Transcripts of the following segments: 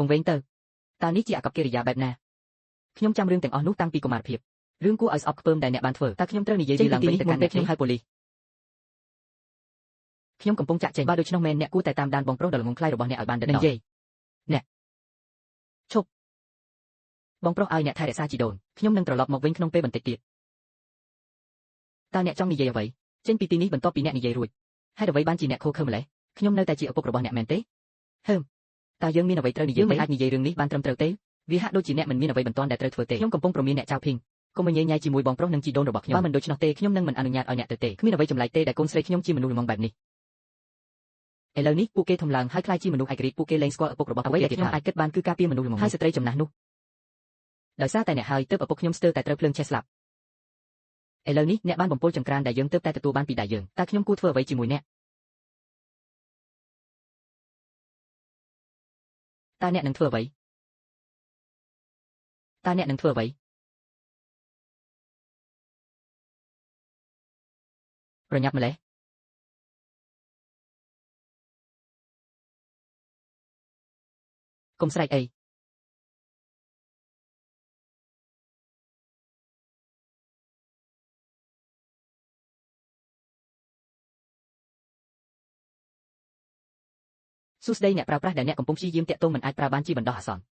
វង្វេងទៅតើនេះជាអាកប្បកិរិយាបែបណាខ្ញុំចាំរឿងទាំងអស់នោះតាំងពីកុមារភាពរឿងគួរឲ្យស្អប់ខ្ពើមដែលអ្នកបានធ្វើតើខ្ញុំត្រូវនិយាយវាឡើងវិញទៅកាន់អ្នកខ្ញុំហៅប៉ូលីសខ្ញុំកំពុងចាក់ចេញបើដូច្នោះមែនអ្នកគួរតែតាមដានបងប្រុសដ៏ល្ងង់ខ្លៅរបស់អ្នកឲ្យបានដិតដល់និយាយអ្នកឈប់បងប្រុសឲ្យអ្នកថែរក្សាជីដូនខ្ញុំនឹងត្រឡប់មកវិញក្នុងពេលបន្តិចទៀតតើអ្នកចង់និយាយអ្វីចេញពីទីនេះបន្ទាប់ពីអ្នកនិយាយរួចហេតុអ្វីបានជាអ្នកខូខើម្ល៉េះខ្ញុំនៅតែជាឪពុករបស់អ្នកមែនទេហឹមតើយើងមានអ្វីត្រូវនិយាយទេមិនអាចនិយាយរឿងនេះបានត្រឹមត្រូវទេវាហាក់ដូចជាអ្នកមិនមានអ្វីបន្ទាន់ដែលត្រូវធ្វើទេខ្ញុំកំពុងប្រមានអ្នកចៅភីងកុំញ៉ៃញ៉ៃជាមួយបងប្រុសនិងជីដូនរបស់ខ្ញុំបើមិនដូច្នោះទេខ្ញុំនឹងមិនអនុញ្ញាតឲ្យអ្នកទៅទេគ្មានអ្វីចម្លែកទេដែលកូនស្រីខ្ញុំជាមនុស្សល្ងង់បែបនេះឥឡូវនេះពួកគេធំឡើងហើយក្លាយជាមនុស្សឯករាជ្យពួកគេលែងស្គាល់ឪពុករបស់ពួកគេទៀតហើយខ្ញុំអាចគិតបានគឺការពារមនុស្សល្ងង់ហើយស្ត្រីចំណាស់នោះដោយសារតែអ្នកហើយទើបឪពុកខ្ញុំស្ទើរតែត្រូវភ្លើងឆេះស្លាប់ឥឡូវនេះអ្នកបានបំពុលចង្ក្រានដែលយើងទើបតែទទួលបានពីដៃយើងតើខ្ញុំគួរធ្វើអ្វីជាមួយអ្នកតើអ្នកនឹងធ្វើអ្វីតើអ្នកនឹងធ្វើអ្វីប្រញាប់ម្ល៉េះកុំស្រែកអីសួស្តីអ្នកប្រើប្រាស់ដែលអ្នកកំពុងព្យាយាមទាក់ទងមិនអាចប្រើបានជាបណ្ដោះអាសន្ន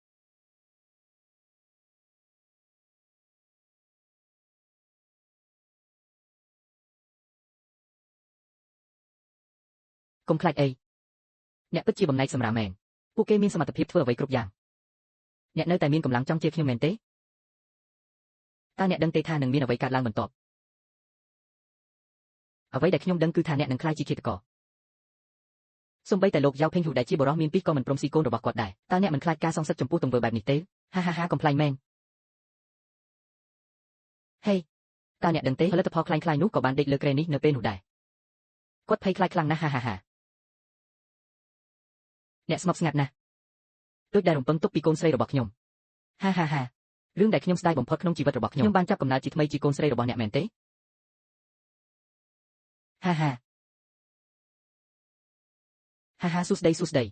កុំខ្លាចអីអ្នកពិតជាបំណែកសម្រាមមែនពួកគេមានសមត្ថភាពធ្វើអ្វីគ្រប់យ៉ាងអ្នកនៅតែមានកម្លាំងចង់ជាខ្ញុំមែនទេតើអ្នកដឹងទេថានឹងមានអ្វីកើតឡើងបន្ទាប់អ្វីដែលខ្ញុំដឹងគឺថាអ្នកនឹងក្លាយជាឃាតករសូម្បីតែលោកយ៉ាវភេងហ៊ូដែលជាបុរសមានពីរក៏មិនព្រមស៊ីកូនរបស់គាត់ដែរតើអ្នកមិនខ្លាចការសងសឹកចំពោះទង្វើបែបនេះទេហាហាហាកំប្លែងមែនហេតើអ្នកដឹងទេផលិតផលក្លែងៗនោះក៏បានដេកលើគ្រែនេះនៅពេលនោះដែរគាត់ភ័យខ្លាចខ្លាំងណាស់ហាហាហាអ្នកស្ងប់ស្ងាត់ណាស់ដូចដែលរំពឹងទុកពីកូនស្រីរបស់ខ្ញុំហាហាហារឿងដែលខ្ញុំស្ដាយបំផុតក្នុងជីវិតរបស់ខ្ញុំខ្ញុំបានចាប់កំណើតជាថ្មីជាកូនស្រីរបស់អ្នកមែនទេហាហាហាហាសួស្តីសួស្តី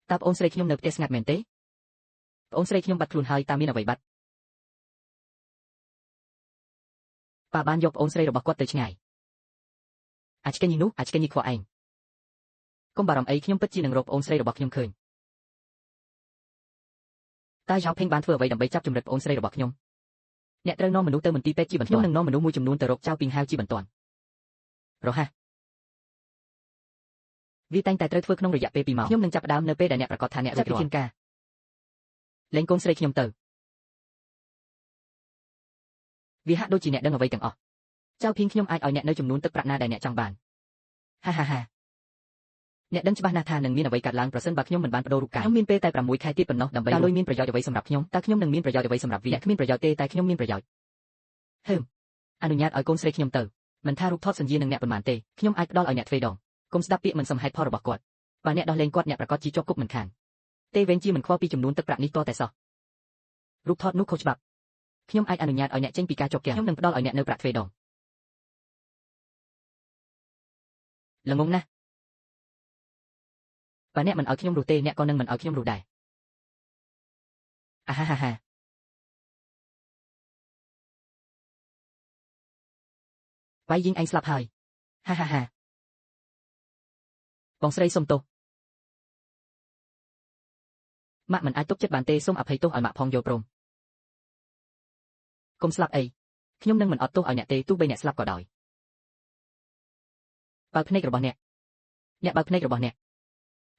តើប្អូនស្រីខ្ញុំនៅផ្ទះស្ងាត់មែនទេប្អូនស្រីខ្ញុំបាត់ខ្លួនហើយតើមានអ្វីបាត់ប៉ាបានយកប្អូនស្រីរបស់គាត់ទៅឆ្ងាយអាចឆ្កេញនោះអាចឆ្កេញខ្វះឯងកុំបារម្ភអីខ្ញុំពិតជានឹងរកប្អូនស្រីរបស់ខ្ញុំឃើញតើយ៉ាវភេងបានធ្វើអ្វីដើម្បីចាប់ជំរិតប្អូនស្រីរបស់ខ្ញុំអ្នកត្រូវនាំមនុស្សទៅមន្ទីរពេទ្យជាបន្ទាន់ខ្ញុំនឹងនាំមនុស្សមួយចំនួនទៅរកចៅពីងហាវជាបន្ទាន់រហ័សវាតែងតែត្រូវធ្វើក្នុងរយៈពេល2ម៉ោងខ្ញុំនឹងចាប់ផ្ដើមនៅពេលដែលអ្នកប្រកាសថាអ្នករួចរាល់ការលែងកូនស្រីខ្ញុំទៅវាហាក់ដូចជាអ្នកដឹងអ្វីទាំងអស់ចៅភីងខ្ញុំអាចឲ្យអ្នកនៅចំនួនទឹកប្រាក់ណាដែលអ្នកចង់បានហាហាហាអ្នកដឹងច្បាស់ណាស់ថានឹងមានអ្វីកើតឡើងប្រសិនបើខ្ញុំមិនបានបដូររូបកាយខ្ញុំមានពេលតែ6ខែទៀតប៉ុណ្ណោះដើម្បីតើលុយមានប្រយោជន៍អ្វីសម្រាប់ខ្ញុំតើខ្ញុំនឹងមានប្រយោជន៍អ្វីសម្រាប់វាអ្នកគ្មានប្រយោជន៍ទេតែខ្ញុំមានប្រយោជន៍ហឹមអនុញ្ញាតឲ្យកូនស្រីខ្ញុំទៅមិនថារូបថតសញ្ញានឹងអ្នកប៉ុន្មានទេខ្ញុំអាចផ្ដល់ឲ្យអ្នកទ្វេដងកុំស្ដាប់ពាក្យមិនសមហេតុផលរបស់គាត់បើអ្នកដោះលែងគាត់អ្នកប្រកាសជាជាប់គុកមិនខានទេវែងជាមិនខ្វល់ពីចំនួនទឹកប្រាក់នេះតតែសោះរូបថតនោះខុសច្បាប់ខ្ញុំអាចអនុញ្ញាតឲ្យអ្នកចេញពីការជាប់គាំងខ្ញុំនឹងផ្ដល់ឲ្យអ្នកនៅប្រាក់ទ្វេដងល្ងង់ណាស់បើអ្នកមិនឲ្យខ្ញុំរស់ទេអ្នកក៏នឹងមិនឲ្យខ្ញុំរស់ដែរអាហាហាហាវាយយីងឯងស្លាប់ហើយហាហាហាបងស្រីសុំទោសម៉ាក់មិនអាចទុកចិត្តបានទេសូមអភ័យទោសឲ្យម៉ាក់ផងយល់ព្រមកុំស្លាប់អីខ្ញុំនឹងមិនអត់ទោសឲ្យអ្នកទេទោះបីអ្នកស្លាប់ក៏ដោយបើកភ្នែករបស់អ្នកអ្នកបើកភ្នែករបស់អ្នក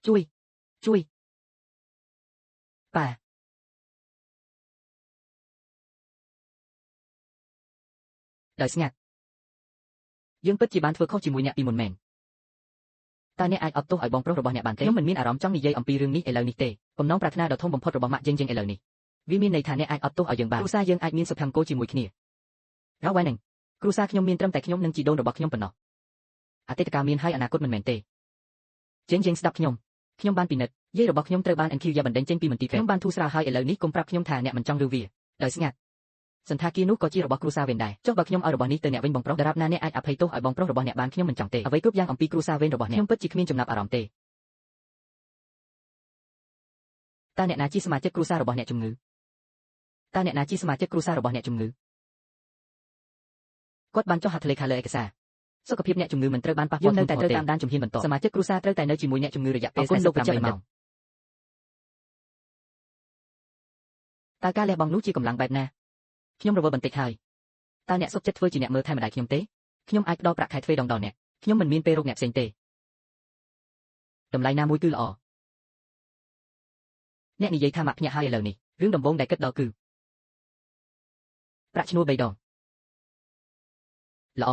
ជួយជួយប៉ាដោយស្ងាត់យើងពិតជាបានធ្វើខុសជាមួយអ្នកពីមុនមែនតើអ្នកអាចអត់ទោសឲ្យបងប្រុសរបស់អ្នកបានទេខ្ញុំមិនមានអារម្មណ៍ចង់និយាយអំពីរឿងនេះឥឡូវនេះទេបំណងប្រាថ្នាដ៏ធំបំផុតរបស់ម៉ាក់យើងយើងឥឡូវនេះវាមានន័យថាអ្នកអាចអត់ទោសឲ្យយើងបានគ្រួសារយើងអាចមានសុភមង្គលជាមួយគ្នារ៉ាវ៉ែនឹងគ្រួសារខ្ញុំមានត្រឹមតែខ្ញុំនិងជីដូនរបស់ខ្ញុំប៉ុណ្ណោះអតីតកាលមានហើយអនាគតមិនមែនទេជាងយើងស្ដាប់ខ្ញុំខ្ញុំបានពិនិត្យយាយរបស់ខ្ញុំត្រូវបាន NQ យ៉ាបណ្ដេញចេញពីមន្ទីរពេទ្យខ្ញុំបានធូរស្រាលហើយឥឡូវនេះកុំប្រាប់ខ្ញុំថាអ្នកមិនចង់ឬវាដោយស្ងាត់សន្តាគារនោះក៏ជារបស់គ្រួសារវេនដែរចុះបើខ្ញុំឲ្យរបស់នេះទៅអ្នកវិញបងប្រុសដរាបណាអ្នកអាចអភ័យទោសឲ្យបងប្រុសរបស់អ្នកបានខ្ញុំមិនចង់ទេអ្វីគ្រប់យ៉ាងអំពីគ្រួសារវេនរបស់អ្នកខ្ញុំពិតជាគ្មានចំណាប់អារម្មណ៍ទេ តើអ្នកណាជាសមាជិកគ្រួសាររបស់អ្នកជំងឺតើអ្នកណាជាសមាជិកគ្រួសាររបស់អ្នកជំងឺគាត់បានចុះហត្ថលេខាលើឯកសារសុខភាពអ្នកជំងឺមិនត្រូវបានប៉ះពាល់យើងនៅតែត្រូវតាមដានជំហានបន្តសមាជិកគ្រួសារត្រូវតែនៅជាមួយអ្នកជំងឺរយៈពេល48ម៉ោងតើការលះបង់នោះជាកម្លាំងបែបណាខ្ញុំរវល់បន្តិចហើយតើអ្នកសុខចិត្តធ្វើជាអ្នកមើលថែម្ដាយខ្ញុំទេខ្ញុំអាចផ្ដល់ប្រាក់ខែទ្វេដងដល់អ្នកខ្ញុំមិនមានពេលរកអ្នកផ្សេងទេតម្លៃណាមួយគឺល្អអ្នកនិយាយថាម៉ាក់ភ្ញាក់ហើយឥឡូវនេះរឿងដំបូងដែលគិតដល់គឺប្រាក់ឈ្នួល3ដងល្អ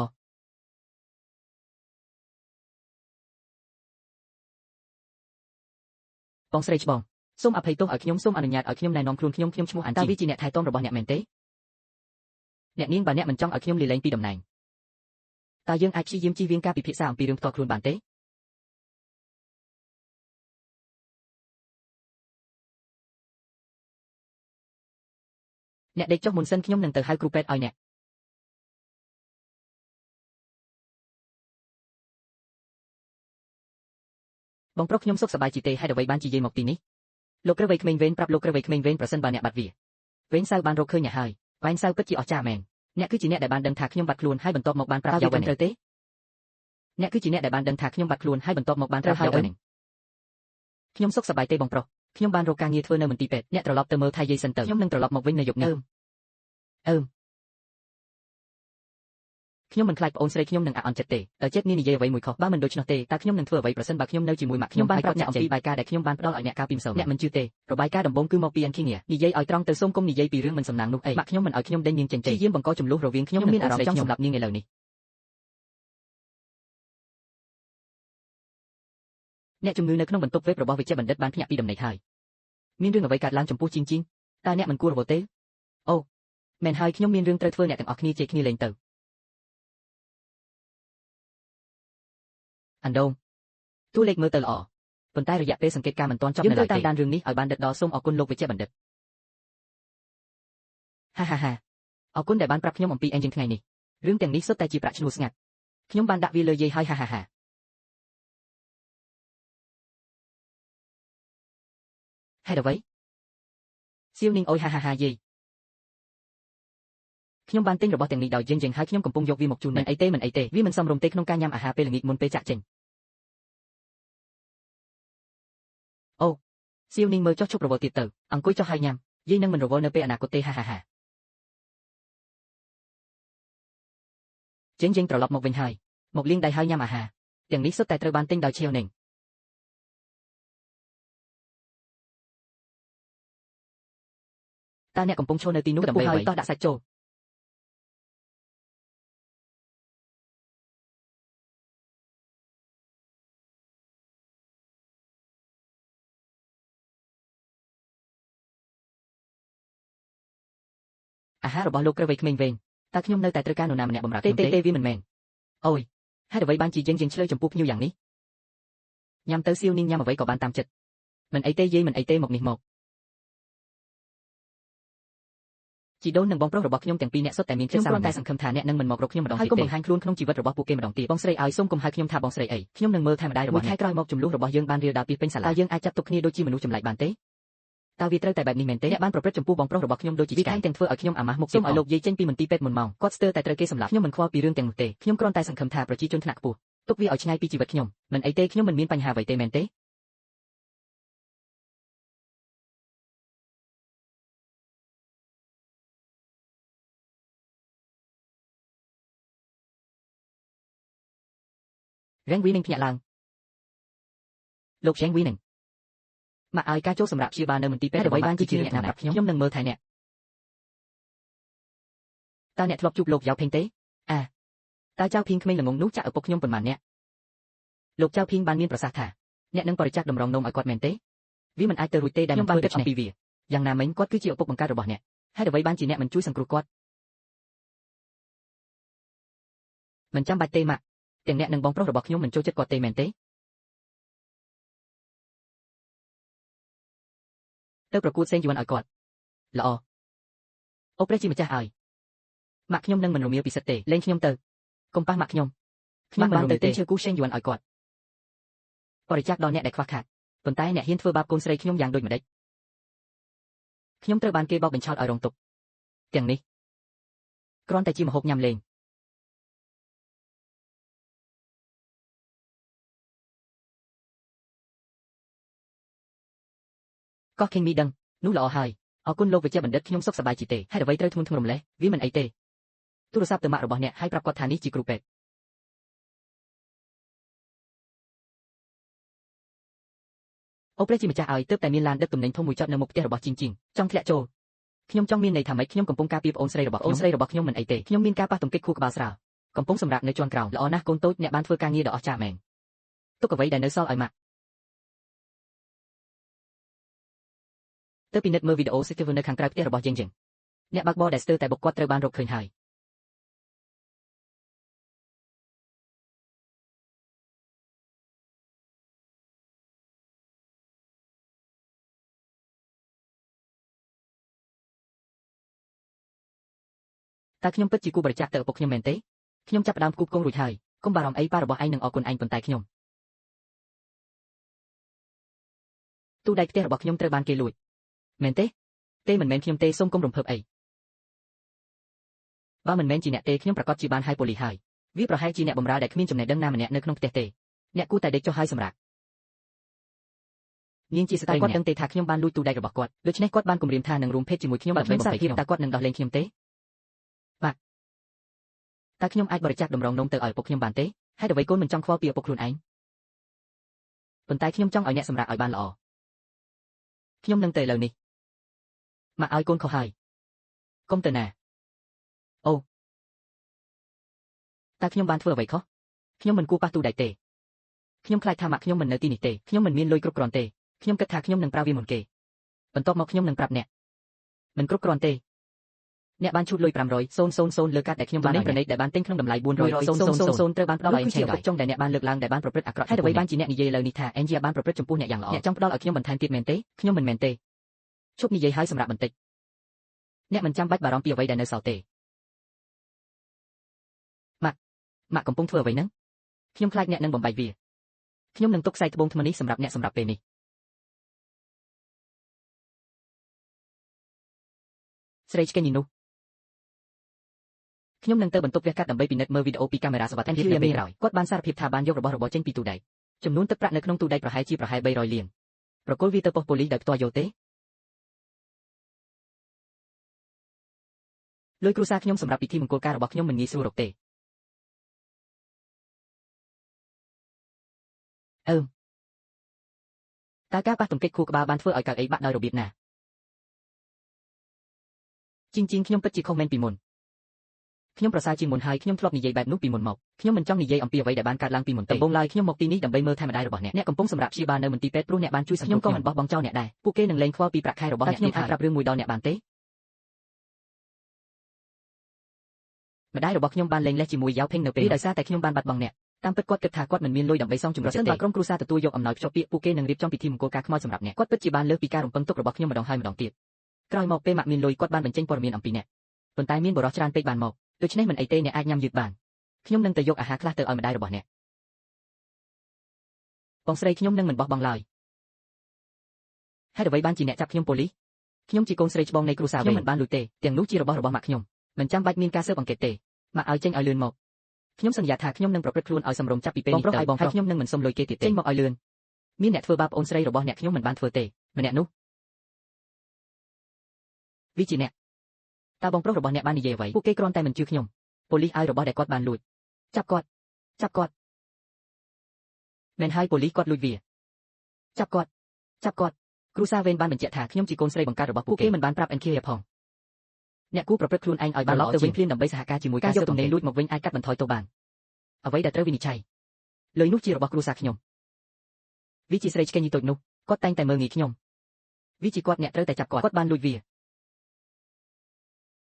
បងស្រីច្បងសូមអភ័យទោសឲ្យខ្ញុំសូមអនុញ្ញាតឲ្យខ្ញុំណែនាំខ្លួនខ្ញុំខ្ញុំឈ្មោះអានជីតើវាជាអ្នកថែទាំរបស់អ្នកមែនទេអ្នកនាងបើអ្នកមិនចង់ឲ្យខ្ញុំលាលែងពីតំណែងតើយើងអាចព្យាយាមជៀសវាងការពិភាក្សាអំពីរឿងផ្ទាល់ខ្លួនបានទេអ្នកដេកចុះមុនសិនខ្ញុំនឹងទៅហៅគ្រូពេទ្យឲ្យអ្នកបងប្រុសខ្ញុំសុខសប្បាយជាទេហេតុអ្វីបានជាយាយមកទីនេះលោកគ្រូវ័យក្មេងវេនប្រាប់លោកគ្រូវ័យក្មេងវេនប្រសិនបើអ្នកបាត់វាវេនសៅបានរកឃើញអ្នកហើយវ៉ែនសៅពិតជាអស្ចារ្យមែនអ្នកគឺជាអ្នកដែលបានដឹងថាខ្ញុំបាត់ខ្លួនហើយបន្ទាប់មកបានប្រាប់យ៉ាវ៉ាត្រូវទេអ្នកគឺជាអ្នកដែលបានដឹងថាខ្ញុំបាត់ខ្លួនហើយបន្ទាប់មកបានប្រាប់យ៉ាវ៉ាខ្ញុំសុខសប្បាយទេបងប្រុសខ្ញុំបានរកការងារធ្វើនៅមន្ទីរពេទ្យអ្នកត្រឡប់ទៅមើលថែយាយសិនទៅខ្ញុំនឹងត្រឡប់មកវិញនៅយប់នេះអឺមខ្ញុំមិនខ្លាចប្អូនស្រីខ្ញុំនឹងអន់ចិត្តទេតើចិត្តនេះនិយាយអ្វីមួយខុសបើមិនដូច្នោះទេតើខ្ញុំនឹងធ្វើអ្វីប្រសិនបើខ្ញុំនៅជាមួយម៉ាក់ខ្ញុំបានប្រាប់អ្នកអំពីបាយការដែលខ្ញុំបានផ្ដល់ឲ្យអ្នកកាលពីម្សិលអ្នកមិនជឿទេរបាយការណ៍ដំបូងគឺមកពីអានឃីងនិយាយឲ្យត្រង់ទៅសូមគុំនិយាយពីរឿងមិនសំណាងនោះអីម៉ាក់ខ្ញុំមិនឲ្យខ្ញុំដេញនាងចេញទេយាមបង្កចំនួនរវាងខ្ញុំនិងមានអារម្មណ៍ចង់សម្លាប់នាងឥឡូវនេះអ្នកជំងឺនៅក្នុងបន្ទប់វេបរបស់វិជ្ជបណ្ឌិតបានភ្ញាក់ពីដំណេកហើយមានរឿងអ្វីកើតឡើងចំពោះជីងជីងតើអ្នកមិនគួររវល់ទេអូមែនហើយខ្ញុំមានរឿងត្រូវធ្វើអ្នកទាំងអស់គ្នាជេរគ្នាលេងទៅអានដូងតួលេខមើលទៅល្អប៉ុន្តែរយៈពេលសង្កេតការមិនទាន់ចប់នៅឡើយទេយើងត្រូវតាមដានរឿងនេះឲ្យបានដិតដល់សូមអរគុណលោកវិជ្ជបណ្ឌិតហាហាហាអរគុណដែលបានប្រាប់ខ្ញុំអំពីអេងជាងថ្ងៃនេះរឿងទាំងនេះសុទ្ធតែជាប្រាក់ឈ្នួលស្ងាត់ខ្ញុំបានដាក់វាលើយាយហើយហាហាហាហេតុអ្វីសៀវនាងអូយហាហាហាយាយខ្ញុំបានទិញរបស់ទាំងនេះដោយយើងយើងហើយខ្ញុំកំពុងយកវាមកជូនមិនអីទេមិនអីទេវាមិនសមរម្យទេក្នុងការញ៉ាំអាហារពេលល្ងាចមុនពេលចាក់ចេញអូសៀវនាងមើលចុះឈប់រវល់ទៀតទៅអង្គុយចុះហើយញ៉ាំយាយនឹងមិនរវល់នៅពេលអនាគតទេហាហាហាយើងយើងត្រឡប់មកវិញហើយមកលាងដៃហើយញ៉ាំអាហារទាំងនេះសុទ្ធតែត្រូវបានទិញដោយឈៀវនាងតើអ្នកកំពុងឈរនៅទីនោះដើម្បីអ្វីតោះដាក់សាច់ចូលអាហាររបស់លោកគ្រូវ័យក្មេងវេងតើខ្ញុំនៅតែត្រូវការនរណាម្នាក់បម្រើខ្ញុំទេទេវាមិនមែនអូយហេតុអ្វីបានជាយើងយើងឆ្លើយចំពោះភ្ញៀវយ៉ាងនេះញ៉ាំទៅសៀវនាងញ៉ាំអ្វីក៏បានតាមចិត្តមិនអីទេយាយមិនអីទេមកនេះមកជីដូននិងបងប្រុសរបស់ខ្ញុំទាំងពីរអ្នកសុទ្ធតែមានចិត្តសាមញ្ញខ្ញុំគ្រាន់តែសង្ឃឹមថាអ្នកនឹងមិនមករកខ្ញុំម្ដងទៀតទេហើយកុំបង្ហាញខ្លួនក្នុងជីវិតរបស់ពួកគេម្ដងទៀតបងស្រីឲ្យសូមកុំហៅខ្ញុំថាបងស្រីអីខ្ញុំនឹងមើលថែម្ដាយរបស់មួយខែក្រោយមកចំនួនរបស់យើងបានរៀលដាលពីពេញសាលាតើយើងអាចចាត់ទុកគ្នាដូចជាមនុស្សចម្លែកបានទេតើវាត្រូវតែបែបនេះមែនទេអ្នកបានប្រព្រឹត្តចំពោះបងប្រុសរបស់ខ្ញុំដូចជាឆ្កែវាថែមទាំងធ្វើឲ្យខ្ញុំអាម៉ាស់មុខសូមឲ្យលោកយាយចេញពីមន្ទីរពេទ្យមុនម៉ោងគាត់ស្ទើរតែត្រូវគេសម្លាប់ខ្ញុំមិនខ្វល់ពីរឿងទាំងនោះទេខ្ញុំគ្រាន់តែសង្ឃឹមថាប្រជាជនថ្នាក់ខ្ពស់ទុកវាឲ្យឆ្ងាយពីជីវិតខ្ញុំមិនអីទេខ្ញុំមិនមានបញ្ហាអ្វីទេមែនទេរ៉េងវីនឹងភ្ញាក់ឡើងលោកឆេងវីនឹងមកឲ្យការចូលសម្រាប់ព្យាបាលនៅមន្ទីរពេទ្យអ្វីបានជាអ្នកណាប្រាប់ខ្ញុំខ្ញុំនឹងមើលថែអ្នកតើអ្នកធ្លាប់ជួបលោកយ៉ាវភេងទេអាតើចៅភីងក្មេងល្ងងនោះចាក់ឪពុកខ្ញុំប៉ុន្មានអ្នកលោកចៅភីងបានមានប្រសាសន៍ថាអ្នកនឹងបរិច្ចាគតម្រងនោមឲ្យគាត់មែនទេវាមិនអាចទៅរួចទេដែលខ្ញុំបានគិតអំពីវាយ៉ាងណាមិញគាត់គឺជាឪពុកបង្កើតរបស់អ្នកហេតុអ្វីបានជាអ្នកមិនជួយសង្គ្រោះគាត់មិនចាំបាច់ទេម៉ាក់ទាំងអ្នកនិងបងប្រុសរបស់ខ្ញុំមិនចូលចិត្តគាត់ទេមែនទេទៅប្រកួតសេងយួនឲ្យគាត់ល្អអូព្រះជាម្ចាស់ឲ្យម៉ាក់ខ្ញុំនឹងមិនរមៀលពិសិដ្ឋទេលេងខ្ញុំទៅកុំប៉ះម៉ាក់ខ្ញុំខ្ញុំបានទៅទិញឈើគូសេងយួនឲ្យគាត់បរិច្ចាគដល់អ្នកដែលខ្វះខាតប៉ុន្តែអ្នកហ៊ានធ្វើបាបកូនស្រីខ្ញុំយ៉ាងដូចម្ដេច ខ្ញុំត្រូវបានគេបោកបញ្ឆោតឲ្យរងទុក្ខទាំងនេះគ្រាន់តែជាម្ហូបញ៉ាំលេងកោះខេងមីដឹងនោះល្អហើយអរគុណលោកវិជ្ជបណ្ឌិតខ្ញុំសុខសប្បាយជាទេហេតុអ្វីត្រូវធ្ងន់ធ្ងរម្ល៉េះវាមិនអីទេទូរស័ព្ទទៅម៉ាក់របស់អ្នកហើយប្រាប់គាត់ថានេះជាគ្រូពេទ្យអូព្រះជាម្ចាស់ឲ្យទើបតែមានឡានដឹកទំនិញធំមួយចតនៅមុខផ្ទះរបស់ជីងជីងចង់ធ្លាក់ចូលខ្ញុំចង់មានន័យថាម៉េចខ្ញុំកំពុងការពារប្អូនស្រីរបស់អូនស្រីរបស់ខ្ញុំមិនអីទេខ្ញុំមានការប៉ះទង្គិចខួរក្បាលស្រាលកំពុងសម្រាកនៅជាន់ក្រោមល្អណាស់កូនតូចអ្នកបានធ្វើការងារដ៏អស្ចារ្យមែនទុកអ្វីដែលនៅសល់ឲ្យម៉ាក់ទៅពិនិត្យមើលវីដេអូ CCTV នៅខាងក្រៅផ្ទះរបស់យើងយើងអ្នកបើកបរដែលស្ទើរតែបុកគាត់ត្រូវបានរកឃើញហើយតើខ្ញុំពិតជាគួរបរិច្ចាគទៅឪពុកខ្ញុំមែនទេខ្ញុំចាប់ផ្ដើមគូបគងរួចហើយកុំបារម្ភអីប៉ារបស់ឯងនឹងអរគុណឯងប៉ុន្តែខ្ញុំទូដែកផ្ទះរបស់ខ្ញុំត្រូវបានគេលួចមែនទេទេមិនមែនខ្ញុំទេសូមកុំរំភើបអីបើមិនមែនជាអ្នកទេខ្ញុំប្រកាសជាបានហៅប៉ូលីសហើយវាប្រហែលជាអ្នកបម្រើដែលគ្មានចំណេះដឹងណាម្នាក់នៅក្នុងផ្ទះទេអ្នកគួរតែដេកចុះហើយសម្រាប់នាងជាស្ត្រីគាត់ដឹងទេថាខ្ញុំបានលួចទូដែករបស់គាត់ដូច្នេះគាត់បានគំរាមថានឹងរួមភេទជាមួយខ្ញុំបើខ្ញុំសារភាពតើគាត់នឹងដោះលែងខ្ញុំទេបាទតើខ្ញុំអាចបរិច្ចាគតម្រងនំទៅឲ្យឪពុកខ្ញុំបានទេហេតុអ្វីកូនមិនចង់ខ្វល់ពីឪពុកខ្លួនឯងប៉ុន្តែខ្ញុំចង់ឲ្យអ្នកសម្រាប់ឲ្យបានល្អខ្ញុំនឹងទៅឥឡូវនេះមកឲ្យកូនខុសហើយកុំទៅណាអូតើខ្ញុំបានធ្វើអ្វីខុសខ្ញុំមិនគួរប៉ះទូដែកទេខ្ញុំខ្លាចថាម៉ាក់ខ្ញុំមិននៅទីនេះទេខ្ញុំមិនមានលុយគ្រប់គ្រាន់ទេខ្ញុំគិតថាខ្ញុំនឹងប្រើវាមុនគេបន្ទាប់មកខ្ញុំនឹងប្រាប់អ្នកមិនគ្រប់គ្រាន់ទេអ្នកបានឈូតលុយ500,000លើកាតដែលខ្ញុំបានប្រណិតដែលបានទិញក្នុងតម្លៃ400,000ត្រូវបានផ្ដល់ឲ្យជាឪពុកចុងដែលអ្នកបានលើកឡើងដែលបានប្រព្រឹត្តអាក្រក់ហេតុអ្វីបានជាអ្នកនិយាយឥឡូវនេះថា Angie បានប្រព្រឹត្តចំពោះអ្នកយ៉ាងល្អអ្នកចង់ផ្ដល់ឲ្យខ្ញុំបន្ថែមទៀតមែនទេខ្ញុំមិនមែនទេឈប់និយាយហើយសម្រាប់បន្តិចអ្នកមិនចាំបាច់បារម្ភពីអ្វីដែលនៅសល់ទេម៉ាក់ម៉ាក់កំពុងធ្វើអ្វីហ្នឹងខ្ញុំខ្លាចអ្នកនឹងបំបែកវាខ្ញុំនឹងទុកខ្សែត្បូងថ្មនេះសម្រាប់អ្នកសម្រាប់ពេលនេះស្រីឆ្កេញនោះខ្ញុំនឹងទៅបន្ទប់វះកាត់ដើម្បីពិនិត្យមើលវីដេអូពីកាមេរ៉ាសុវត្ថិភាពនៅពេលក្រោយគាត់បានសារភាពថាបានយករបស់របរចេញពីទូដែកចំនួនទឹកប្រាក់នៅក្នុងទូដែកប្រហែលជាប្រហែល300លានប្រគល់វាទៅប៉ុស្តិ៍ប៉ូលីសដោយផ្ទាល់យកទេលុយគ្រួសារខ្ញុំសម្រាប់ពិធីមង្គលការរបស់ខ្ញុំមិនងាយស្រួលរកទេអឺតើការប៉ះទង្គិចខួរក្បាលបានធ្វើឲ្យកៅអីបាក់ដោយរបៀបណាជីងជីងខ្ញុំពិតជាខុសមែនពីមុនខ្ញុំប្រសើរជាងមុនហើយខ្ញុំធ្លាប់និយាយបែបនោះពីមុនមកខ្ញុំមិនចង់និយាយអំពីអ្វីដែលបានកើតឡើងពីមុនទេដំបូងឡើយខ្ញុំមកទីនេះដើម្បីមើលថែម្ដាយរបស់អ្នកអ្នកកំពុងសម្រាប់ព្យាបាលនៅមន្ទីរពេទ្យព្រោះអ្នកបានជួយសង្គ្រោះខ្ញុំក៏មិនបោះបង់ចោលអ្នកដែរពួកគេនឹងលែងខ្វល់ពីប្រាក់ខែរបស់អ្នកខ្ញុំអាចប្រាប់រឿងមួយដល់អ្នកបានទេម្ដាយរបស់ខ្ញុំបានលែងលេះជាមួយយ៉ាវភេងនៅពេលដោយសារតែខ្ញុំបានបាត់បង់អ្នកតាមពិតគាត់គិតថាគាត់មិនមានលុយដើម្បីសងជំរះចិត្តទេបើក្រុមគ្រួសារទទួលយកអំណោយភ្ជាប់ពាក្យពួកគេនឹងរៀបចំពិធីមង្គលការខ្មោចសម្រាប់អ្នកគាត់ពិតជាបានលើសពីការរំពឹងទុករបស់ខ្ញុំម្ដងហើយម្ដងទៀតក្រោយមកពេលម៉ាក់មានលុយគាត់បានបញ្ចេញព័ត៌មានអំពីអ្នកប៉ុន្តែមានបុរសច្រើនពេកបានមកដូច្នេះមិនអីទេអ្នកអាចញ៉ាំយឺតបានខ្ញុំនឹងទៅយកអាហារខ្លះទៅឲ្យម្ដាយរបស់អ្នកបងស្រីខ្ញុំនឹងមិនបោះបង់ឡើយហេតុអ្វីបានជាអ្នកចាប់ខ្ញុំប៉ូលីសខ្ញុំជាកូនស្រីច្បងនៃគ្រួសារខ្ញុំមិនបានលួចទេទាំងនោះជារបស់របស់ម៉ាក់ខ្ញុំមិនចាំបាច់មានការស៊ើបអង្កេតទេម៉ាក់ឲ្យចេញឲ្យលឿនមកខ្ញុំសន្យាថាខ្ញុំនឹងប្រព្រឹត្តខ្លួនឲ្យសមរម្យចាប់ពីពេលនេះទៅបងប្រុសឲ្យខ្ញុំនឹងមិនសុំលុយគេទៀតទេចេញមកឲ្យលឿនមានអ្នកធ្វើបាបអូនស្រីរបស់អ្នកខ្ញុំមិនបានធ្វើទេម្នាក់នោះវាជាអ្នកតើបងប្រុសរបស់អ្នកបាននិយាយអ្វីពួកគេគ្រាន់តែមិនជឿខ្ញុំប៉ូលីសឲ្យរបស់ដែលគាត់បានលួចចាប់គាត់ចាប់គាត់មែនហើយប៉ូលីសគាត់លួចវាចាប់គាត់ចាប់គាត់គ្រួសារវេនបានបញ្ជាក់ថាខ្ញុំជាកូនស្រីបង្កើតរបស់ពួកគេមិនបានប្រាប់ NK ផងអ្នកគួរប្រព្រឹត្តខ្លួនឯងឲ្យបានល្អទៅវិញភ្លាមដើម្បីសហការជាមួយការយកទំនិញលួចមកវិញអាចកាត់បន្ថយទោសបានអ្វីដែលត្រូវវិនិច្ឆ័យលុយនោះជារបស់គ្រួសារខ្ញុំវាជាស្រីឆ្កេញតូចនោះគាត់តែងតែមើលងាយខ្ញុំវាជាគាត់អ្នកត្រូវតែចាប់គាត់គាត់បានលួចវា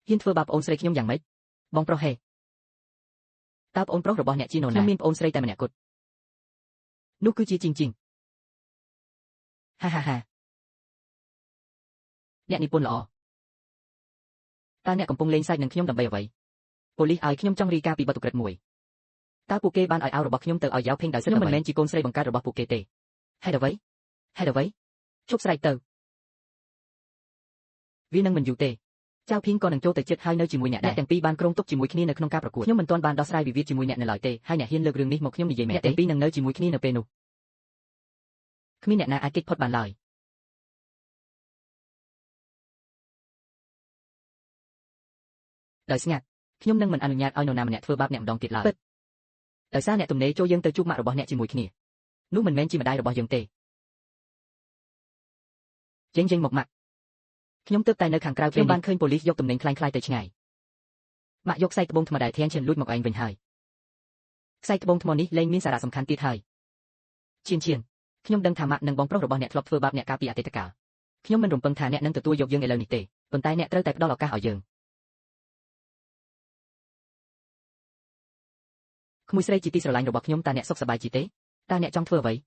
ហ៊ានធ្វើបាបអូនស្រីខ្ញុំយ៉ាងម៉េចបងប្រុសហេតើប្អូនប្រុសរបស់អ្នកជានរណាខ្ញុំមានប្អូនស្រីតែម្នាក់គត់នោះគឺជាជីងជីងហាហាហាអ្នកនិពន្ធល្អតើអ្នកកំពុងលេងសើចនឹងខ្ញុំដើម្បីអ្វីប៉ូលីសឲ្យខ្ញុំចង់រាយការណ៍ពីបទឧក្រិដ្ឋមួយតើពួកគេបានឲ្យអាវរបស់ខ្ញុំទៅឲ្យយ៉ាវភេងដោយសិទ្ធិខ្ញុំមិនមែនជាកូនស្រីបង្កើតរបស់ពួកគេទេហេតុអ្វីហេតុអ្វីឈប់ស្រែកទៅ វានឹងមិនយូរទេចៅភីងក៏នឹងចូលទៅជិតហើយនៅជាមួយអ្នកដែរអ្នកទាំងពីរបានគ្រោងទុកជាមួយគ្នានៅក្នុងការប្រកួតខ្ញុំមិនទាន់បានដោះស្រាយវិវាទជាមួយអ្នកនៅឡើយទេហើយអ្នកហ៊ានលើករឿងនេះមកខ្ញុំនិយាយមែនទេអ្នកទាំងពីរនឹងនៅជាមួយគ្នានៅពេលនោះគ្មានអ្នកណាអាចគេចផុតបានឡើយដោយស្ងាត់ខ្ញុំនឹងមិនអនុញ្ញាតឲ្យនរណាម្នាក់ធ្វើបាបអ្នកម្ដងទៀតឡើយពិតដោយសារអ្នកទំនេរចូលយើងទៅជួបម៉ាក់របស់អ្នកជាមួយគ្នានោះមិនមែនជាម្ដាយរបស់យើងទេចេញមកម៉ាក់ខ្ញុំទើបតែនៅខាងក្រៅខ្ញុំបានឃើញប៉ូលីសយកទំនិញខ្លាំងៗទៅឆ្ងាយម៉ាក់យកខ្សែត្បូងថ្មដែលធានឈិនលួចមកឯងវិញហើយខ្សែត្បូងថ្មនេះលែងមានសារៈសំខាន់ទៀតហើយឈៀនខ្ញុំដឹងថាម៉ាក់និងបងប្រុសរបស់អ្នកធ្លាប់ធ្វើបាបអ្នកកាលពីអតីតកាលខ្ញុំមិនរំពឹងថាអ្នកនឹងទទួលយកយើងឥឡូវនេះទេប៉ុន្តែអ្នកត្រូវតែផ្ដល់ឱកាសឲ្យយើងក្មួយស្រីជាទីស្រឡាញ់របស់ខ្ញុំតើអ្នកសុខសប្បាយជាទេតើអ្នកចង់ធ្វើអ្វ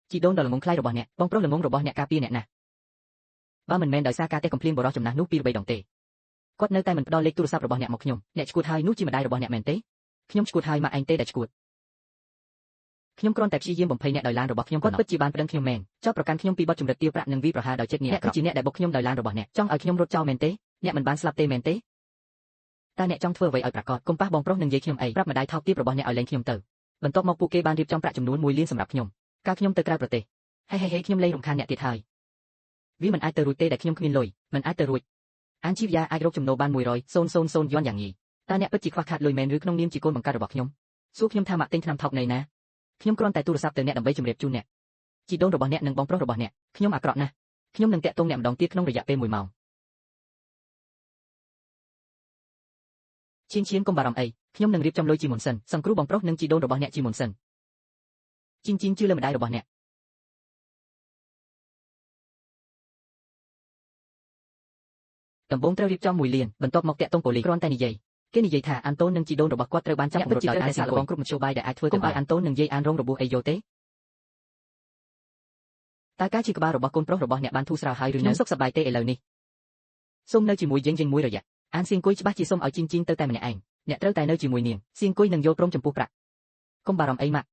ីជីដូនដ៏ល្ងង់ខ្លៃរបស់អ្នកបងប្រុសល្ងង់របស់អ្នកការពារអ្នកណាស់បើមិនមែនដោយសារការទះកំភ្លៀងបរិសុទ្ធចំណាស់នោះពីរបីដងទេគាត់នៅតែមិនផ្ដល់លេខទូរស័ព្ទរបស់អ្នកមកខ្ញុំអ្នកឈួតហើយនោះជាម្ដាយរបស់អ្នកមែនទេខ្ញុំឈួតហើយម៉ាក់ឯងទេដែលឈួតខ្ញុំគ្រាន់តែព្យាយាមបំភ័យអ្នកដោយឡានរបស់ខ្ញុំគាត់ពិតជាបានប្តឹងខ្ញុំមែនចោទប្រកាន់ខ្ញុំពីបទជំរិតទារប្រាក់និងវាយប្រហារដោយចិត្តអ្នកគឺជាអ្នកដែលបុកខ្ញុំដោយឡានរបស់អ្នកចង់ឲ្យខ្ញុំរត់ចោលមែនទេអ្នកមិនបានស្លាប់ទេមែនទេតើអ្នកចង់ធ្វើអ្វីឲ្យប្រាកដកុំប៉ះបងប្រុសនឹងនិយាយខ្ញុំអីប្រាប់ម្ដាយថោកទាបរបស់អ្នកឲ្យលែងខ្ញុំទៅបន្ទាប់មកពួកគេបានរៀបចំប្រាក់ចំនួន1លានសម្រាប់ខ្ញុំកាលខ្ញុំទៅក្រៅប្រទេសហេហេខ្ញុំលែងរំខានអ្នកទៀតហើយវាមិនអាចទៅរួចទេដែលខ្ញុំគ្មានលុយមិនអាចទៅរួចអានជីវយ៉ាអាចរកចំណូលបាន100,000យន់យ៉ាងងាយតើអ្នកពិតជាខ្វះខាតលុយមែនឬក្នុងនាមជាកូនបង្កើតរបស់ខ្ញុំសួរខ្ញុំថាម៉ាក់ទិញថ្នាំថោកនៅណាខ្ញុំគ្រាន់តែទូរស័ព្ទទៅអ្នកដើម្បីជម្រាបជូនអ្នកជីដូនរបស់អ្នកនិងបងប្រុសរបស់អ្នកខ្ញុំអាក្រក់ណាស់ខ្ញុំនឹងតាក់ទងអ្នកម្ដងទៀតក្នុងរយៈពេល1ម៉ោងឈៀនកុំបារម្ភអីខ្ញុំនឹងរៀបចំលុយជាមុនសិនសង្គ្រោះបងប្រុសនិងជីដូនរបស់អ្នកជាមុនសិនជីងជឿលើម្ដាយរបស់អ្នកដំបូងត្រូវរៀបចំ1លានបន្ទាប់មកតាក់ទងប៉ូលីសគ្រាន់តែនិយាយគេនិយាយថាអាន់តូននិងជីដូនរបស់គាត់ត្រូវបានចាប់ពង្រត់ដោយអានសាកល្បងគ្រប់មធ្យោបាយដែលអាចធ្វើទៅឲ្យអាន់តូននិងយាយអានរងរបួសអីយោទេតើការជាក្បាលរបស់កូនប្រុសរបស់អ្នកបានធូរស្រាលហើយឬនៅខ្ញុំសុខសប្បាយទេឥឡូវនេះសូមនៅជាមួយយើងមួយរយៈអានសៀងគុយច្បាស់ជាសូមឲ្យជីងទៅតែម្នាក់ឯងអ្នកត្រូវតែនៅជាមួយនាងសៀងគុយនឹងយល់ព្រមចំពោះប្រាក់កុំបារម្ភអីម៉ាក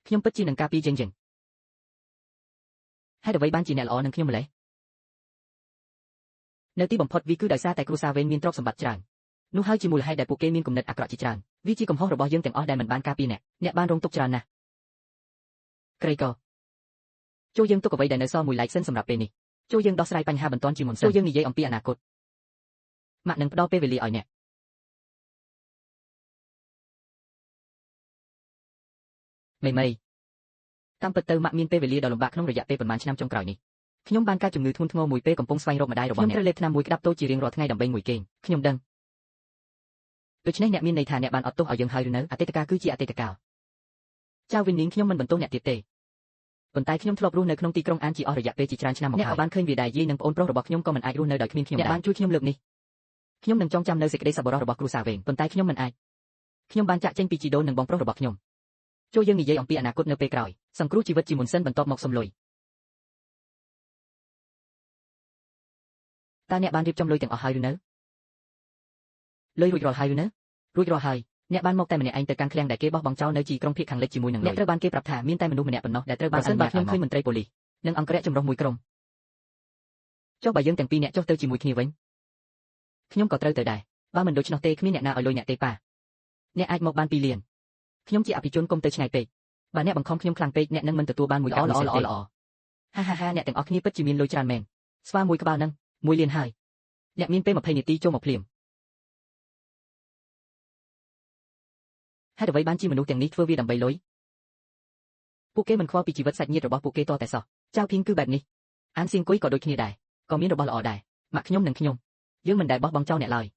់ខ្ញុំពិតជានឹងការពារយើងហេតុអ្វីបានជាអ្នកល្អនឹងខ្ញុំម្ល៉េះនៅទីបំផុតវាគឺដោយសារតែគ្រួសារវេនមានទ្រព្យសម្បត្តិច្រើននោះហើយជាមូលហេតុដែលពួកគេមានគំនិតអាក្រក់ជាច្រើនវាជាកំហុសរបស់យើងទាំងអស់ដែលមិនបានការពារអ្នកអ្នកបានរងទុក្ខច្រើនណាស់ក្រីកចូលយើងទុកអ្វីដែលនៅសល់មួយឡែកសិនសម្រាប់ពេលនេះចូលយើងដោះស្រាយបញ្ហាបន្ទាន់ជាមុនសិនចូលយើងនិយាយអំពីអនាគតម៉ាក់នឹងផ្ដល់ពេលវេលាឲ្យអ្នកមេតាមពិតទៅម៉ាក់មានពេលវេលាដ៏លំបាកក្នុងរយៈពេលប៉ុន្មានឆ្នាំចុងក្រោយនេះខ្ញុំបានកើតជំងឺធ្ងន់ធ្ងរមួយពេលកំពុងស្វែងរកម្ដាយរបស់អ្នកខ្ញុំត្រូវលេបថ្នាំមួយក្តាប់តូចជារៀងរាល់ថ្ងៃដើម្បីងួយគេងខ្ញុំដឹងដូច្នេះអ្នកមានន័យថាអ្នកបានអត់ទោសឲ្យយើងហើយឬនៅអតីតកាលគឺជាអតីតកាលចៅវិននីងខ្ញុំមិនបន្ទោសអ្នកទៀតទេប៉ុន្តែខ្ញុំធ្លាប់រស់នៅក្នុងទីក្រុងអានជាអស់រយៈពេលជាច្រើនឆ្នាំមកហើយអ្នកក៏បានឃើញវាដែរយាយនិងប្អូនប្រុសរបស់ខ្ញុំក៏មិនអាចរស់នៅដោយគ្មានខ្ញុំដែរអ្នកបានជួយខ្ញុំលើកនេះខ្ញុំនឹងចងចាំនៅសេចក្តីសប្បុរសរបស់គ្រួសារវេងប៉ុន្តែខ្ញុំមិនអាចខ្ញុំបានចាក់ចេញពីជីដូននិងបងប្រុសរបស់ខ្ញុំចូលយើងនិយាយអំពីអនាគតនៅពេលក្រោយសង្គ្រោះជីវិតជាមុនសិនបន្ទាប់មកសុំលុយតើអ្នកបានរៀបចំលុយទាំងអស់ហើយឬនៅលុយរួចរាល់ហើយឬនៅរួចរាល់ហើយអ្នកបានមកតែម្នាក់ឯងទៅកាន់ឃ្លាំងដែលគេបោះបង់ចោលនៅទីក្រុងភាគខាងលិចជាមួយនឹងលុយអ្នកត្រូវបានគេប្រាប់ថាមានតែមនុស្សម្នាក់ប៉ុណ្ណោះដែលត្រូវបានអនុញ្ញាតឲ្យមកខ្ញុំឃើញមន្ត្រីប៉ូលីសនិងអង្គរក្សចម្រុះមួយក្រុមចុះបើយើងទាំងពីរអ្នកចុះទៅជាមួយគ្នាវិញខ្ញុំក៏ត្រូវទៅដែរបើមិនដូច្នោះទេគ្មានអ្នកណាឲ្យលុយអ្នកទេប៉ាអ្នកអាចមកបាន2លានខ្ញុំជាអភិជនកុំទៅឆ្ងាយពេកបើអ្នកបង្ខំខ្ញុំខ្លាំងពេកអ្នកនឹងមិនទទួលបានមួយល្អល្អហាហាហាអ្នកទាំងអស់គ្នាពិតជាមានលុយច្រើនមែនស្វាមួយក្បាលនឹង1លានហើយអ្នកមានពេល20នាទីចូលមកភ្លាមហេតុអ្វីបានជាមនុស្សទាំងនេះធ្វើវាដើម្បីលុយពួកគេមិនខ្វល់ពីជីវិតសាច់ញាតិរបស់ពួកគេតតែសោះចៅភីងគឺបែបនេះអានសៀងគុយក៏ដូចគ្នាដែរក៏មានរបស់ល្អដែរម៉ាក់ខ្ញុំនិងខ្ញុំយើងមិនដែលបោះបង់ចោលអ្នកឡើយ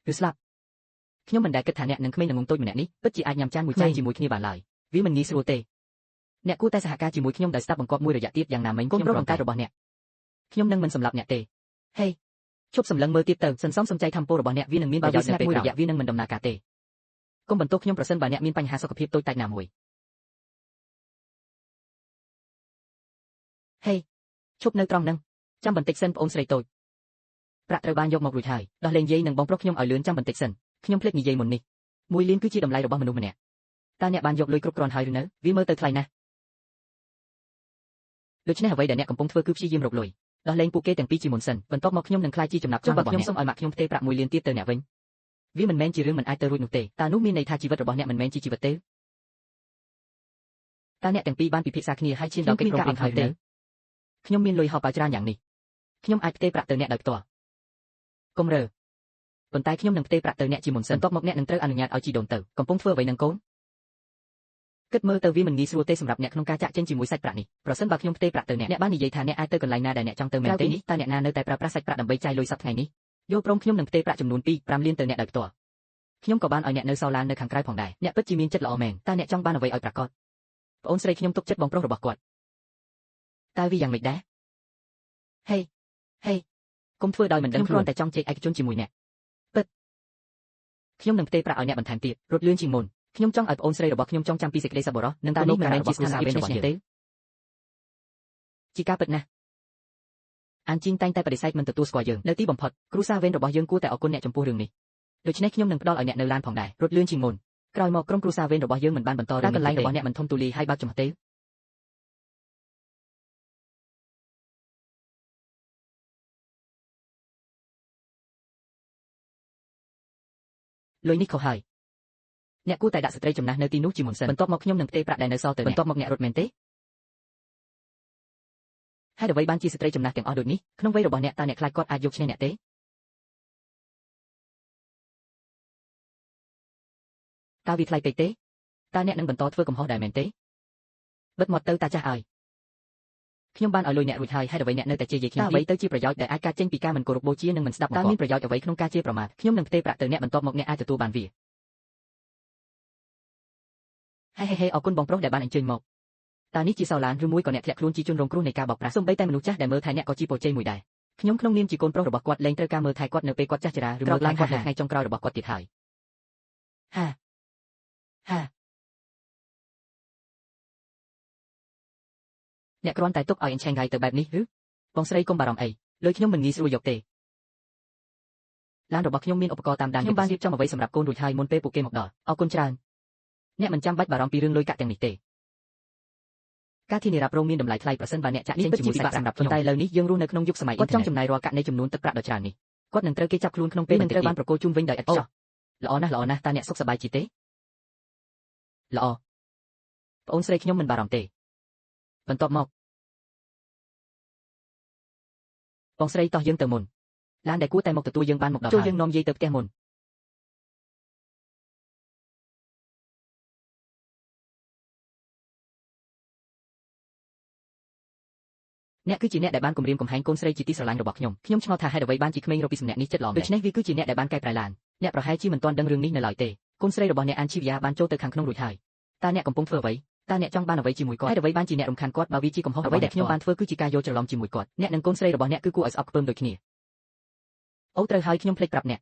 គឺស្លាប់ខ្ញុំមិនដែលគិតថាអ្នកនិងក្មេងល្ងងតូចម្នាក់នេះពិតជាអាចញ៉ាំចានមួយចានជាមួយគ្នាបានឡើយវាមិនងាយស្រួលទេអ្នកគួរតែសហការជាមួយខ្ញុំដោយស្ដាប់បង្គាប់មួយរយៈទៀតយ៉ាងណាមិញកូនប្រុសបង្កើតរបស់អ្នកខ្ញុំនឹងមិនសម្លាប់អ្នកទេហេឈប់សម្លឹងមើលទៀតទៅសន្សំសំចៃធម្មពលរបស់អ្នកវានឹងមានប្រយោជន៍នៅពេលមួយរយៈវានឹងមិនដំណើរការទេកុំបន្ទោសខ្ញុំប្រសិនបើអ្នកមានបញ្ហាសុខភាពតូចតាចណាមួយហេឈប់នៅត្រង់ហ្នឹងចាំបន្តិចសិនប្អូនស្រីតូចប្រាក់ត្រូវបានយកមករួចហើយដោះលែងយាយនិងបងប្រុសខ្ញុំឲ្យលឿនចាំបន្តិចសិន ខ្ញុំភ្លេចនិយាយមុននេះ1លានគឺជាតម្លៃរបស់មនុស្សម្នាក់តើអ្នកបានយកលុយគ្រប់គ្រាន់ហើយឬនៅវាមើលទៅថ្លៃណាស់ដូច្នេះអ្វីដែលអ្នកកំពុងធ្វើគឺព្យាយាមរកលុយដោះលែងពួកគេទាំងពីរជាមុនសិនបន្ទាប់មកខ្ញុំនឹងក្លាយជាចំណាប់ចុះបើខ្ញុំសូមឲ្យម៉ាក់ខ្ញុំផ្ទេរប្រាក់1លានទៀតទៅអ្នកវិញវាមិនមែនជារឿងមិនអាចទៅរួចនោះទេតើនោះមានន័យថាជីវិតរបស់អ្នកមិនមែនជាជីវិតទេតើអ្នកទាំងពីរបានពិភាក្សាគ្នាហើយឈានដល់កិច្ចព្រមព្រៀងហើយទេខ្ញុំមានលុយហោប៉ៅច្រើនយ៉ាងនេះខ្ញុំអាចផ្ទេរប្រាក់ទៅអ្នកដោយផ្ទាល់កុំរើប៉ុន្តែខ្ញុំនឹងផ្ទេរប្រាក់ទៅអ្នកជាមុនសិនបន្ទាប់មកអ្នកនឹងត្រូវអនុញ្ញាតឲ្យជីដូនទៅកំពុងធ្វើអ្វីនឹងកូនគិតមើលទៅវាមិនងាយស្រួលទេសម្រាប់អ្នកក្នុងការចាក់ចេញជាមួយសាច់ប្រាក់នេះប្រសិនបើខ្ញុំផ្ទេរប្រាក់ទៅអ្នកអ្នកបាននិយាយថាអ្នកអាចទៅកន្លែងណាដែលអ្នកចង់ទៅមែនទេតើអ្នកណានៅតែប្រើប្រាស់សាច់ប្រាក់ដើម្បីចាយលុយសប្តាហ៍ថ្ងៃនេះយល់ព្រមខ្ញុំនឹងផ្ទេរប្រាក់ចំនួន2.5លានទៅអ្នកដោយផ្ទាល់ខ្ញុំក៏បានឲ្យអ្នកនៅសល់ឡាននៅខាងក្រៅផងដែរអ្នកពិតជាមានចិត្តល្អមែនតើអ្នកចង់បានអ្វីឲ្យប្រាកដប្អូនស្រីខ្ញុំទុកចិត្តបងប្រុសរបស់គាត់តើវាយ៉ាងម៉េចដែរហេហេកុំធ្វើដោយមិនដឹងខ្លួនតែចង់ជែកឯកជនជាមួយអ្នកពិតខ្ញុំនឹងផ្ទេរប្រាក់ឲ្យអ្នកបន្ថែមទៀតរត់លឿនជាងមុនខ្ញុំចង់ឲ្យប្អូនស្រីរបស់ខ្ញុំចងចាំពីសេចក្តីសប្បុរសនិងតើនេះមិនមែនជាស្ថានភាពរបស់យើងទេជាការពិតណាស់អានជីងតែងតែបដិសេធមិនទទួលស្គាល់យើងនៅទីបំផុតគ្រួសារវេនរបស់យើងគួរតែអរគុណអ្នកចំពោះរឿងនេះដូច្នេះខ្ញុំនឹងផ្ដល់ឲ្យអ្នកនៅឡានផងដែររត់លឿនជាងមុនក្រោយមកក្រុមគ្រួសារវេនរបស់យើងមិនបានបន្តរឿងនេះកន្លែងរបស់អ្នកមិនធំទូលាយហើយបើកចំហទេលុយនេះខុសហើយអ្នកគួរតែដាក់ស្ត្រីចំណាស់នៅទីនោះជាមុនសិនបន្ទាប់មកខ្ញុំនឹងផ្ទេរប្រាក់ដែលនៅសល់ទៅអ្នកបន្ទាប់មកអ្នករត់មែនទេហេតុអ្វីបានជាស្ត្រីចំណាស់ទាំងអស់ដូចនេះក្នុងវ័យរបស់អ្នកតើអ្នកខ្លាចគាត់អាចយកឈ្នះអ្នកទេតើវាថ្លៃពេកទេតើអ្នកនឹងបន្តធ្វើកំហុសដែរមែនទេបិទមាត់ទៅតាចាស់ឲ្យខ្ញុំបានឲ្យលុយអ្នករួចហើយហេតុអ្វីអ្នកនៅតែជេរយាយខ្ញុំអ្វីទៅជាប្រយោជន៍ដែលអាចកើតចេញពីការមិនគោរពបូជានិងមិនស្ដាប់បង្គាប់តើមានប្រយោជន៍អ្វីក្នុងការជេរប្រមាថខ្ញុំនឹងផ្ទេរប្រាក់ទៅអ្នកបន្ទាប់មកអ្នកអាចទទួលបានវាហេហេហេអរគុណបងប្រុសដែលបានអញ្ជើញមកតើនេះជាសោឡានឬមួយក៏អ្នកធ្លាក់ខ្លួនជាជនរងគ្រោះនៃការបោកប្រាស់សូម្បីតែមនុស្សចាស់ដែលមើលថែអ្នកក៏ជាពរជ័យមួយដែរខ្ញុំក្នុងនាមជាកូនប្រុសរបស់គាត់លែងត្រូវការមើលថែគាត់នៅពេលគាត់ចាស់ជរាឬមើលថែគាត់នៅថ្ងៃចុងក្រោយរបស់គាត់ទៀតហើយហាហាអ្នកគ្រាន់តែទុកឲ្យអញ្ឆេងហើយទៅបែបនេះឬបងស្រីកុំបារម្ភអីលុយខ្ញុំមិនងាយស្រួលយកទេឡានរបស់ខ្ញុំមានឧបករណ៍តាមដានខ្ញុំបានរៀបចំអ្វីសម្រាប់កូនរួចហើយមុនពេលពួកគេមកដល់អរគុណច្រើនអ្នកមិនចាំបាច់បារម្ភពីរឿងលុយកាក់ទាំងនេះទេការធានារ៉ាប់រងមានតម្លៃថ្លៃប្រសិនបើអ្នកចាក់ចេញជាមួយសាច់សម្រាប់ខ្ញុំតែឥឡូវនេះយើងរស់នៅក្នុងយុគសម័យអ៊ីនធឺណិតគាត់ចង់ចំណាយរាល់កាក់នៃចំនួនទឹកប្រាក់ដ៏ច្រើននេះគាត់នឹងត្រូវគេចាប់ខ្លួនក្នុងពេលនឹងត្រូវបានប្រគល់ជូនវិញដោយឥតខ្ចោះល្អណាស់ល្អណាស់តើអ្នកសុខសប្បាយជាទេល្អប្អូនស្រីខ្ញុំមិនបារម្ភទេបន្ទាប់មកបងស្រីតោះយើងទៅមុនឡានដែលគួរតែមកទទួលយើងបានមកដល់ចូលយើងនាំយាយទៅផ្ទះមុនអ្នកគឺជាអ្នកដែលបានគំរាមកំហែងកូនស្រីជាទីស្រឡាញ់របស់ខ្ញុំខ្ញុំឆ្ងល់ថាហេតុអ្វីបានជាក្មេងរកពីសំណាក់នេះចិត្តល្អដូច្នេះវាគឺជាអ្នកដែលបានកែប្រែឡានអ្នកប្រហែលជាមិនទាន់ដឹងរឿងនេះនៅឡើយទេកូនស្រីរបស់អ្នកអានជីវយ៉ាបានចូលទៅខាងក្នុងរួចហើយតើអ្នកកំពុងធ្វើអ្វីតើអ្នកចង់បានអ្វីជាមួយគាត់ហេតុអ្វីបានជាអ្នករំខានគាត់បើវាជាកំហុសអ្វីដែលខ្ញុំបានធ្វើគឺជាការយល់ច្រឡំជាមួយគាត់អ្នកនិងកូនស្រីរបស់អ្នកគឺគួរឲ្យស្អប់ខ្ពើមដូចគ្នាអូត្រូវហើយខ្ញុំភ្លេចប្រាប់អ្នក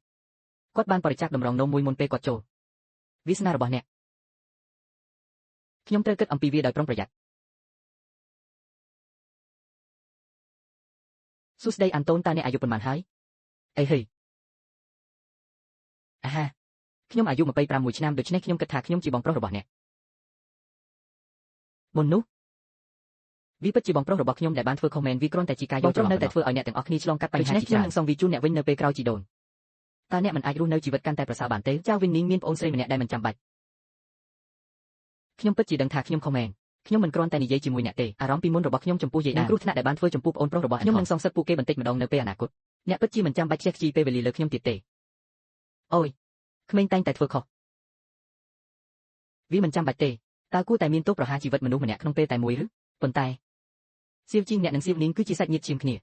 គាត់បានបរិច្ចាគតម្រងនោមមួយមុនពេលគាត់ចូលវាសនារបស់អ្នកខ្ញុំត្រូវគិតអំពីវាដោយប្រុងប្រយ័ត្នសួស្តីអាន់តូនតើអ្នកអាយុប៉ុន្មានហើយអីហីអាហាខ្ញុំអាយុ25ឆ្នាំដូច្នេះខ្ញុំគិតថាខ្ញុំជាបងប្រុសរបស់អ្នកមុននោះវាពិតជាបងប្រុសរបស់ខ្ញុំដែលបានធ្វើខុសមែនវាគ្រាន់តែជាការយល់ច្រឡំនៅតែធ្វើឲ្យអ្នកទាំងអស់គ្នាឆ្លងកាត់បញ្ហាជាច្រើនខ្ញុំនឹងសងវាជូនអ្នកវិញនៅពេលក្រោយជីដូនតើអ្នកមិនអាចរស់នៅជីវិតកាន់តែប្រសើរបានទេចៅវិននីងមានប្អូនស្រីម្នាក់ដែលមិនចាំបាច់ខ្ញុំពិតជាដឹងថាខ្ញុំខុសមែនខ្ញុំមិនគ្រាន់តែនិយាយជាមួយអ្នកទេអារម្មណ៍ពីមុនរបស់ខ្ញុំចំពោះយាយនិងគ្រោះថ្នាក់ដែលបានធ្វើចំពោះប្អូនប្រុសរបស់ខ្ញុំនឹងសងសឹកពួកគេបន្តិចម្ដងនៅពេលអនាគតអ្នកពិតជាមិនចាំបាច់ខ្ជះខ្ជាយពេលវេលាលើខ្ញុំទៀតទេអូយក្មេងតែងតែធ្វើខុសវាមិនចាំបាច់ទេតើគួរតែមានទោសប្រហារជីវិតមនុស្សម្នាក់ក្នុងពេលតែមួយឬប៉ុន្តែសៀវជីងអ្នកនិងសៀវនីងគឺជាសាច់ញាតិឈាមគ្នា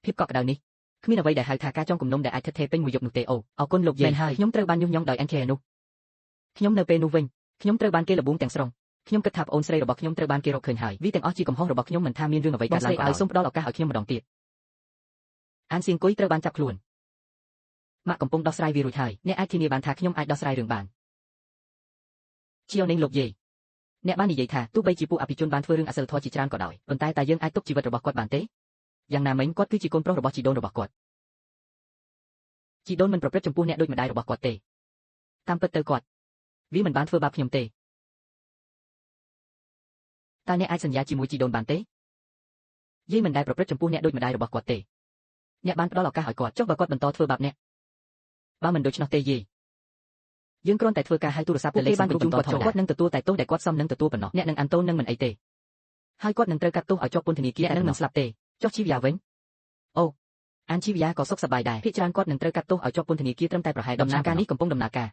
ភាពកក់ក្ដៅនេះគ្មានអ្វីដែលហៅថាការចងគំនុំដែលអាចថិតថេរពេញមួយយប់នោះទេអូអរគុណលោកយាយមែនហើយខ្ញុំត្រូវបានញុះញង់ដោយ NK នោះខ្ញុំនៅពេលនោះវិញខ្ញុំត្រូវបានគេលបួងទាំងស្រុងខ្ញុំគិតថាប្អូនស្រីរបស់ខ្ញុំត្រូវបានគេរកឃើញហើយវាទាំងអស់ជាកំហុសរបស់ខ្ញុំមិនថាមានរឿងអ្វីកើតឡើងក៏ដោយសូមផ្ដល់ឱកាសឲ្យខ្ញុំម្ដងទៀតអានសៀងគុយត្រូវបានចាប់ខ្លួនម៉ាក់កំពុងដោះស្រាយវារួចហើយអ្នកអាចធានាបានថាខ្ញុំអាចដោះស្រាយរឿងបានជាអូនលោកយាយអ្នកបាននិយាយថាទោះបីជាពួកអភិជនបានធ្វើរឿងអសិលធម៌ជាច្រើនក៏ដោយប៉ុន្តែតើយើងអាចទុកជីវិតរបស់គាត់បានទេយ៉ាងណាមិញគាត់គឺជាកូនប្រុសរបស់ជីដូនរបស់គាត់ ជីដូនមិនប្រព្រឹត្តចំពោះអ្នកដូចម្ដាយរបស់គាត់ទេតាមពិតទៅគាត់វាមិនបានធ្វើបាបខ្ញុំទេតើអ្នកអាចសន្យាជាមួយជីដូនបានទេយាយមិនដែលប្រព្រឹត្តចំពោះអ្នកដូចម្ដាយរបស់គាត់ទេអ្នកបានផ្ដល់ឱកាសឲ្យគាត់ចុះបើគាត់បន្តធ្វើបាបអ្នកបើមិនដូច្នោះទេយាយយើងគ្រាន់តែធ្វើការហៅទូរស័ព្ទទៅលេខបានបញ្ជូនគាត់ចូលគាត់នឹងទទួលតែទោសដែលគាត់សមនឹងទទួលប៉ុណ្ណោះអ្នកនឹងអាន់តូននឹងមិនអីទេហើយគាត់នឹងត្រូវកាត់ទោសឲ្យជាប់ពន្ធនាគារនឹងមិនស្លាប់ទេចុះជីវយ៉ាវិញអូអានជីវយ៉ាក៏សុខសប្បាយដែរភាគច្រើនគាត់នឹងត្រូវកាត់ទោសឲ្យជាប់ពន្ធនាគារត្រឹមតែប្រហែលដំណើរការនេះកំពុងដំណើរការ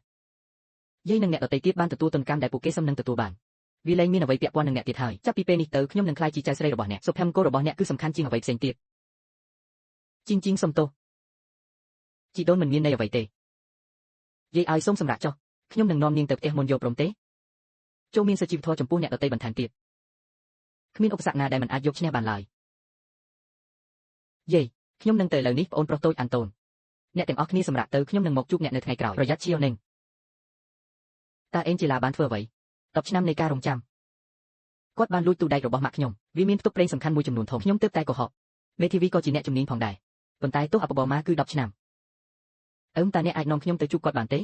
យាយនិងអ្នកដទៃទៀតបានទទួលទនកម្មដែលពួកគេសមនឹងទទួលបានវាលែងមានអ្វីពាក់ព័ន្ធនឹងអ្នកទៀតហើយចាប់ពីពេលនេះទៅខ្ញុំនឹងក្លាយជាចៅស្រីរបស់អ្នកសុភមង្គលរបស់អ្នកគឺសំខាន់ជាងអ្វីផ្សេងទៀតជីងជីងសុំទោសជីដូនមិនមានន័យអ្វីទេយាយឲ្យសូមសម្រាកចុះខ្ញុំនឹងនាំនាងទៅផ្ទះមុនយកព្រមទេចូលមានសុជីវធម៌ចំពោះអ្នកដទៃបន្ថែមទៀតគ្មានឧបសគ្គណាដែលមិនអាចយកឈ្នះបានឡើយយាយខ្ញុំនឹងទៅឥឡូវនេះប្អូនប្រុសតូចអាន់តូនអ្នកទាំងអស់គ្នាសម្រាកទៅខ្ញុំនឹងមកជួបអ្នកនៅថ្ងៃក្រោយប្រយ័ត្នជាវនឹងតើអេនជីឡាបានធ្វើអ្វី10ឆ្នាំនៃការរងចាំគាត់បានលួចទូដែករបស់ម៉ាក់ខ្ញុំវាមានផ្ទុកប្រេងសំខាន់មួយចំនួនធំខ្ញុំទើបតែកុហកមេធាវីក៏ជាអ្នកជំនាញផងដែរប៉ុន្តែទោសអបបរមាគឺ10ឆ្នាំអឹមតើអ្នកអាចនាំខ្ញុំទៅជួបគាត់បានទេ